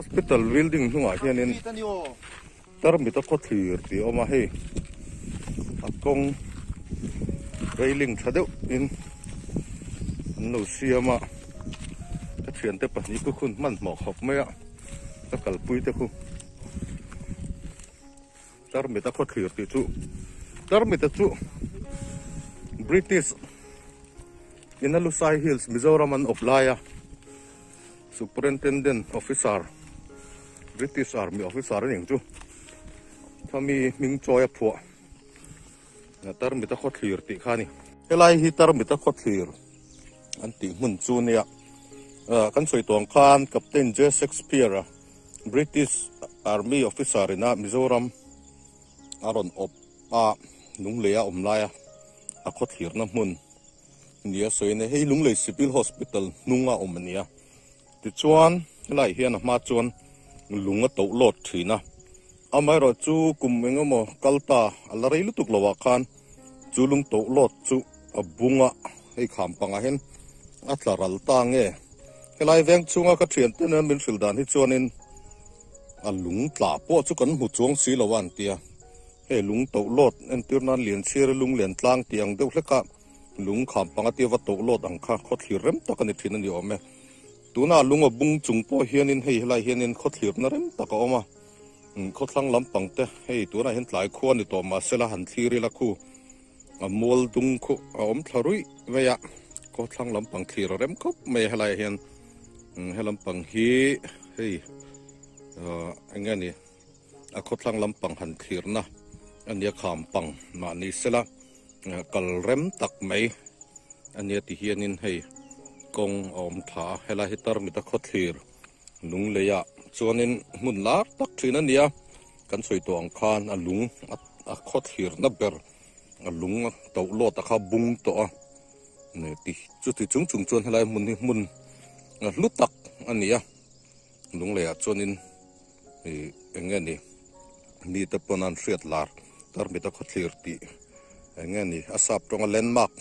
Hospital building hnungah hianin tarmit a khawthlir tih a awm a hei a kawng railing tha deuh in an lo siam a ka thiante pahnih khu khun hmanhmawh khawp mai a ka kalpui te khu tarmit a khawthlir tih chu tarmit a chu British in a Lusai Hills Mizoram an awp lai a. Superintendent Officer, British Army Officer a ning chu khami hming chawi a phuah Tarmita Khawthlir tih kha a ni. Helai hi Tarmita Khawthlir an tih hmun chu nia kan sawi tawng khan Captain J Shakespeare-a British Army Officer ina Mizoram a rawn awp a lunglei a awm laia a khawthlirna hmun Nia sawi a ni. Hei Lunglei Civil Hospital hnunga awm a nia. Tichuan helaiah hian a hma chuan lung a toh lawt thin a. Amaherawh chu kum eng emaw kal ta a la rei lutuk loah khan chu lung toh lawt chu a bunga hei kham pangah hian a tla ral ta nge. Helai veng chhunga ka thiante nen min hrilh dan hi chuanin a lung tla pawh chu kan hmu chuang si lo a an ti a. Hei lung toh lawt entir nan lian chhir lung lian tlang tih ang deuh hlek a lung kham panga tia va toh lawt ang kha khawthlir rem tak a ni thin a ni awm e. Tunah lung a bung chung pawh hianin hei helai hianin khawthlirna rem tak a awm a, khawthlang lampang te hei tunah hian tlai khua a ni tawh mahsela han thlir ila khu a mual dung khu a awm thla ruih mai a, khawthlang lampang thlir a rem khawp mai a helaiah hian he lampang hi hei eng nge ni. A khawthlang lampang han thlirna a nia kham pang mahni sela kal rem tak mai a nia ti hianin hei kawng a awm tha a helai hi tarmit a khawthlir lung leiah chuanin hmun lar tak thin a nia kan sawi tawh ang khan a lung a khawthlirna ber a lung a toh lawt a kha bung tawh a ti chuti chung chung chuan helai hmun hi hmun hlu tak a ni a lung leiah chuanin. Ih eng nge ni mite pawn an hriat lar tarmit a khawthlir tih eng nge ni a sap tawnga landmark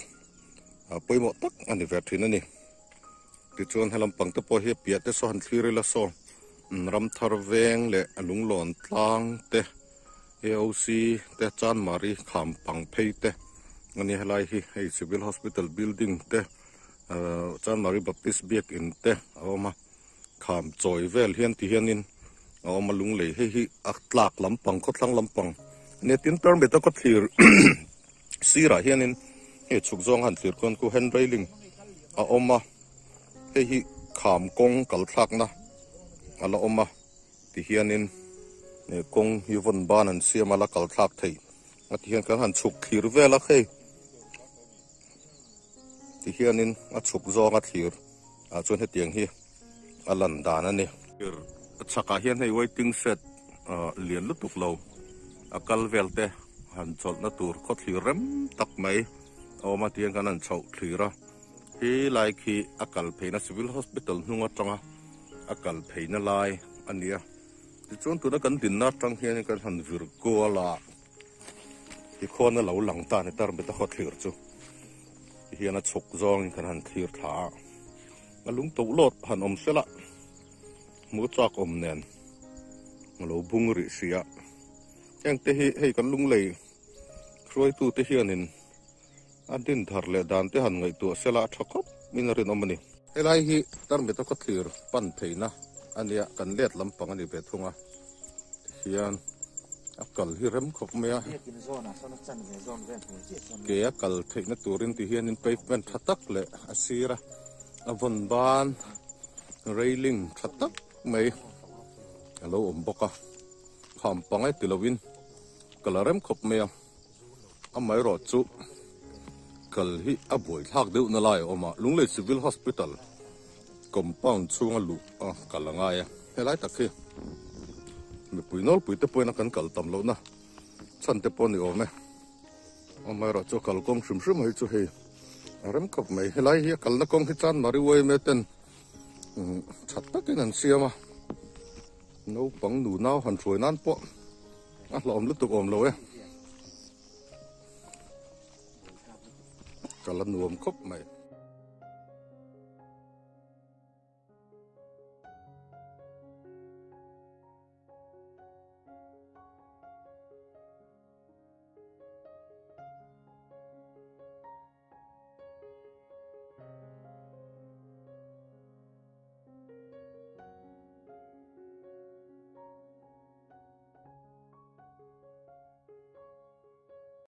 ah pawimawh tak a ni ve thin a ni tichuan helam pang te pawh hi a piah te saw han thlir ila saw ramthar veng leh a lunglawn tlang te A_O_C te chanmari kham pang phei te a ni helai hi hei civil hospital building te ah chanmari baptist biakin te a awm a. Kham chawi vel hian ti hianin a awm a lunglei hei hi a tlak lampang khawthlang lampang a nia tin permit a khawthlir sirah hianin hei chhuk zawng han thlir khawn khu hand railing a awm a hei hi kham kawng kal thlakna a la awm a ti hianin kawng hi vawn ban an siam a la kal thlak theih a ti hian kan han chhuk thlir vel a hei. Ti hianin a chhuk zawnga thlir ah chuan hetiang hi a lan dan a ni. Thlir chhakah hian hei waiting shed lian lutuk lo a kal vel te han chawlhna tur khaw thlir rem tak mai a awm a ti hian kan han chhoh thlir a. He lai khi a kal pheina civil hospital hnung atanga a kal pheina lai a ni a. Tichuan tuna kan dinna atang hian kan han vir kual a. Tikhuan a lo lang ta a ni tarmit a khaw thlir chu tihian a chhuk zawngin kan han thlir thla a, a lung toh lawt han awm sela hmu chak awm nen a lo bung rih si a, heng te hi hei kan lunglei hruaitu te hianin a din thar leh dan te han ngaihtuah sela a tha khawp in a rinawm a ni. Helai hi tarmit a khaw thlir pan theihna a nia kan let lampang a ni ve thung a tihian. A kal hi rem khawp mai a. Ke a kal theihna turin ti hianin pavement tha tak leh a sir a a vawn ban railing tha tak mai a lo awm bawk a. Kham pangai ti lovin kal a rem khawp mai a. Amaherawh chu kal hi a buaithlak deuh na lai a awm a. Lunglei Civil Hospital compound chhunga luh a kal a ngai a. Helai tak hi mipui nawlpui te pawhin a kan kal tam lohna chhan te pawh a ni awm e. Amaherawh chu a kalkawng hrim hrim hi chu hei a rem khawp mai. Helai hi a kalna kawng hi chuan Mariway ten that takin an siam a. Naupang nunau han hruai nan pawh a hlauhawm lutuk awm lo e. Kal a nuam khawp mai.